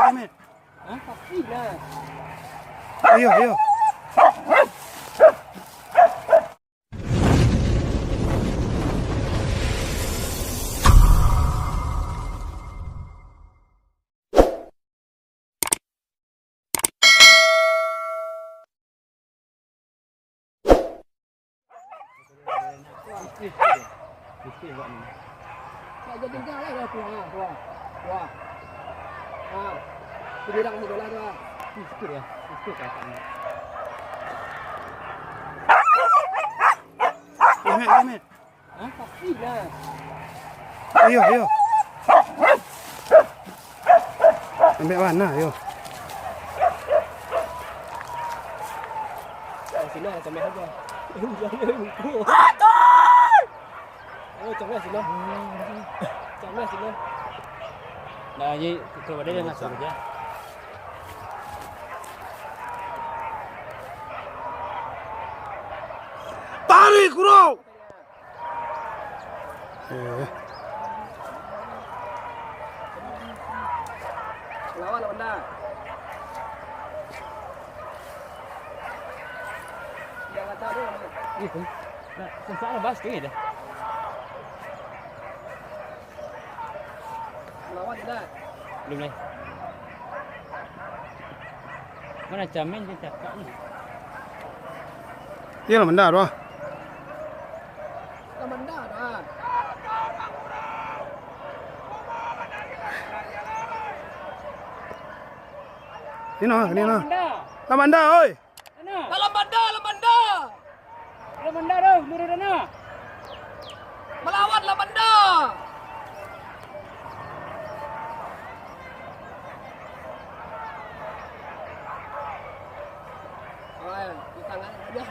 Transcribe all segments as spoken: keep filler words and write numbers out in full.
Ayo, ayo. Amet, Amet. Ayo, ayo. Ambek mana, ayo. Sini lah, comel aja. Ayo, comel sini. Comel sini. Nah, ini kalau ada yang ngasuh aja. Tarik, Kuro! Eh. Lawan, lawan dah. Yang kata tu, lawan. Itu. Nah, susah lah, bahas tu je dah. Lawan dah. Belum lagi. Mana camen je cakap ni. Iyo lah, mandar tu ah. Lah mandar tu ah. Ni nah, ni nah. Lah mandar, oi. Dalam banda, dalam banda. Dalam banda tu, murid dana. Melawan dalam banda. Oh, ya. Di tangan aja.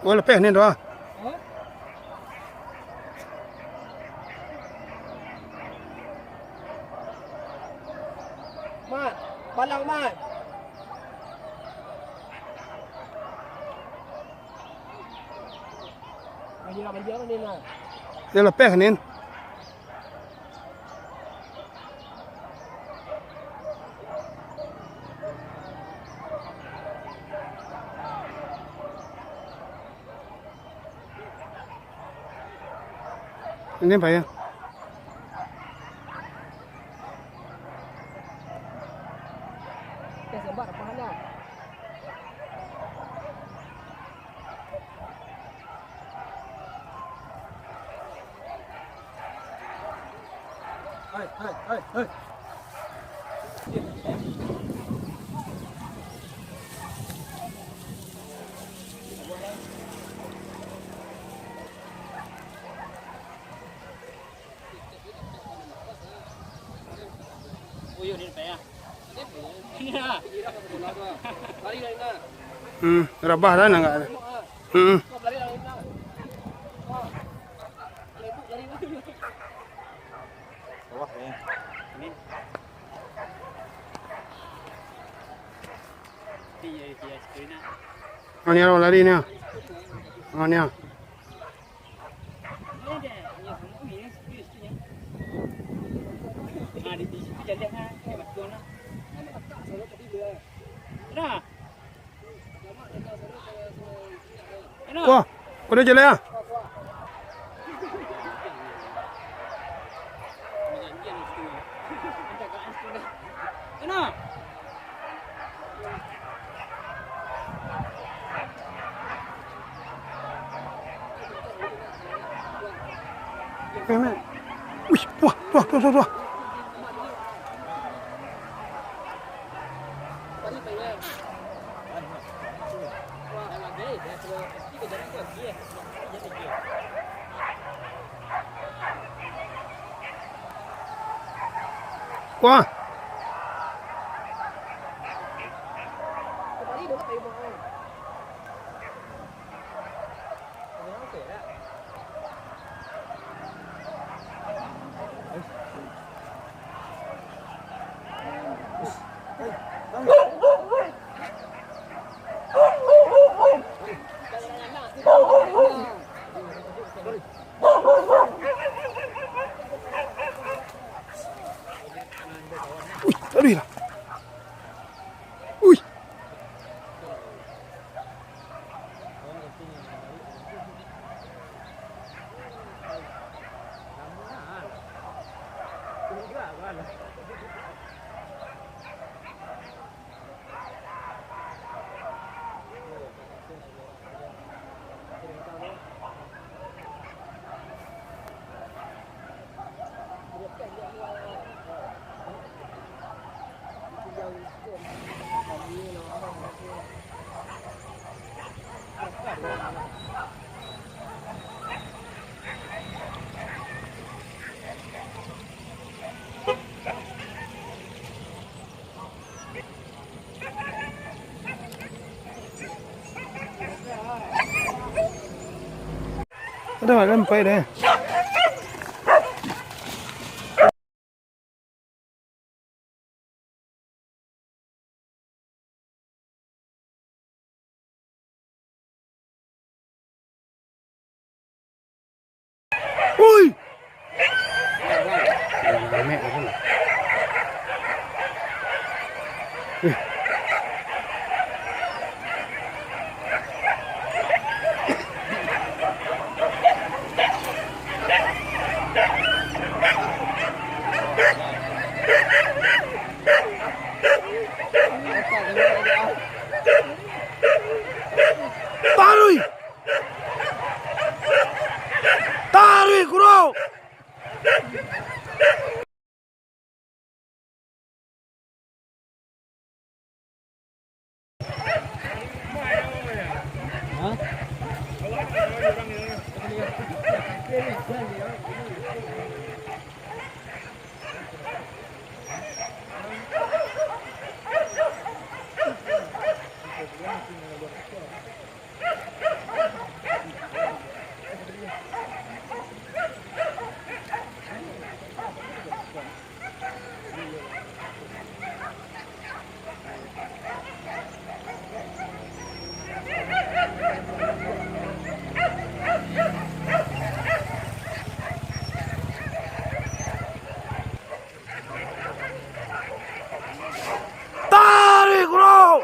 Oh, lapeh ni doh. Mat, balang, Mat. Banjir, banjir ni nah. Dia lapeh ni. Ini, Pak, ya. Hai, hai, hai, hai. Hmm, rabah lah nak. Hmm. Bawah ni. Ni. Ni, ya, ya, screen ah. Oh, ni orang lari ni ah. Oh, ni ah. Wah, udah jelek ah. Wih, wah, wah, wah, wah, wah. Wah. Uih, taruih lah. Uih. Ada, ada sampai deh. Oi! Taruih! Taruih, kuro! Tarik, bro!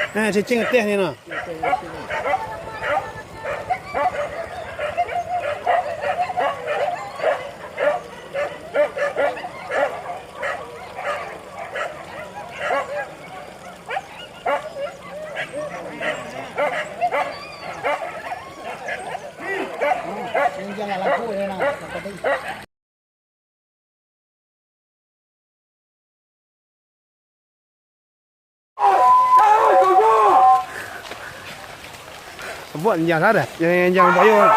Nah, cicing ateh ni, nah. Buat yang salah dah. Yang, yang, yang bayar.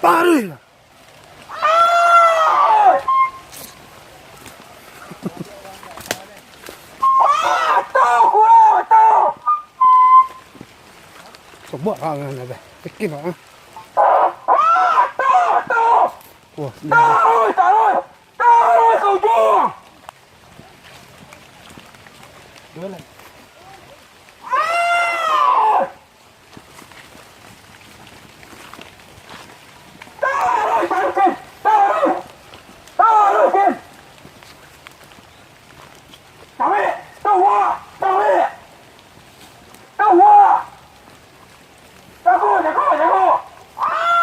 Tarik lah. Buat lah, nah, nah, nah. Bikin lah, ah. Wah, taruh, taruh, taruh ke ujung. Dua lah. Taruh, taruh, Ken. Taruh. Taruh, Ken. Tarik. Tawa. Tarik. Tawa. Jago, jago, jago. Ah!